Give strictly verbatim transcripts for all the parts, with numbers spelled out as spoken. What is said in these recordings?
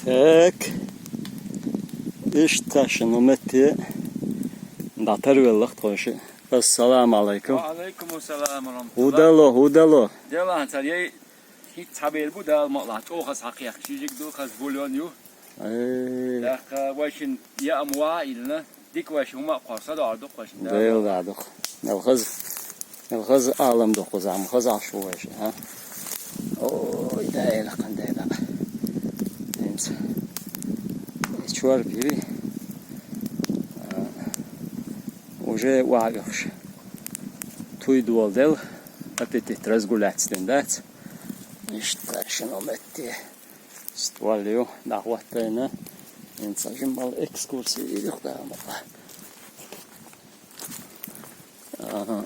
Так. Иштта шуна метте дӀатарвелла тхо ши. Ассаламу Ӏалайкум. Ва Ӏалайкум ассалам ва рахматуллах. ХӀу дало, хӀу дало. Делахь цара яй хӀинца цхьабер бу Дала мукъалахь, чӀогӀа хаза хьакхехкаш, шижиг ду, хаза бульон ю. Э. ТӀаккха вайшин яа ма ваха илла, дика вайшин хӀума а кхорса дӀа дукха вайшин Дала. Дела дӀа дукха. Мел хаза, мел хаза Ӏалам дукха зама, хаза Ӏаш ву вайшин, а? Ой, Дела, кхандела. Хьинца. Э, чор пири. А, уже ваха юхш. Туй дола дел, аппетит разгуляться ден дац. Иштта шуна метте. Ствол ю, дӀахӀоттайна. ХӀинца жимма экскурси йира юха дама. Ага.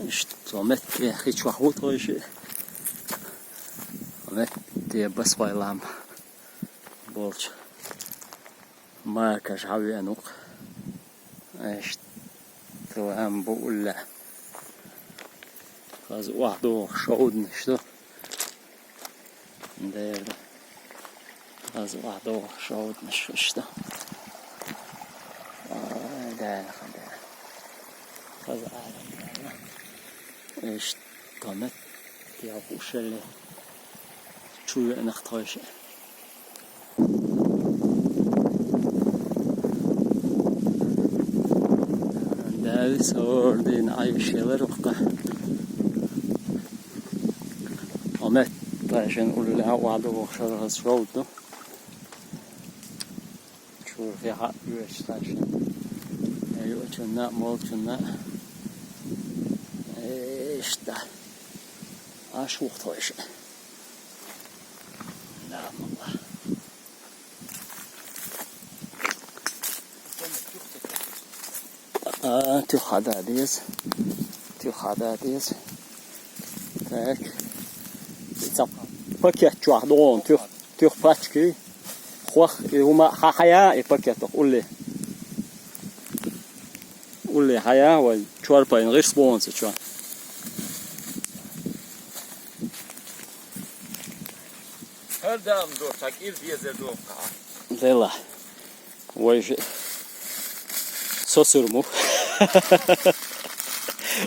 Иштта метте хи чохь ву тхойши. Метте басхой лам болчу. Маркаш хьавеанук. Иштта лам бу улла. Хаза охьадогӀу шовданаш ду. Дера. Хаза охьадогӀу шовданаш иштта. Ай, Дела, хан Дела. Хаза Ӏалам Дела. Иштта метте хӀокху ушалле чу веанах тхойши. Дали сордин Ӏайшелар вакха. Амет тайшин уллехь ваду вахшар хас шовду. Чурхи хьа юэш тайшин. Ю чунна, мол чунна. Эшта. Аш вухтойш. Да, мала. А, туьха хьада деза. Туьха хьада деза. Так. Цхьа пакет чохь догӀун туьха, туьха пачки. Хох, и хӀума хьан хьая, и пакетах улли. Улли хьая, вай чорпайн гӀирс богӀун ца чохь. ХӀара дам до, цхьа кӀира дезар ду кхаъ. Дела. Вай же. Со сурму.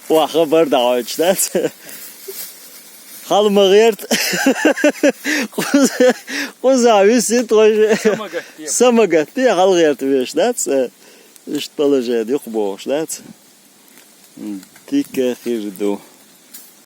Ва хабар даьлча, дац? Хьал ма гӀерта. Кхуза, кхуза висит вай же. Самагатте. Самагатте, хьал гӀерта веш, дац? Иштта положение юха бохуш, дац? Дика хир ду.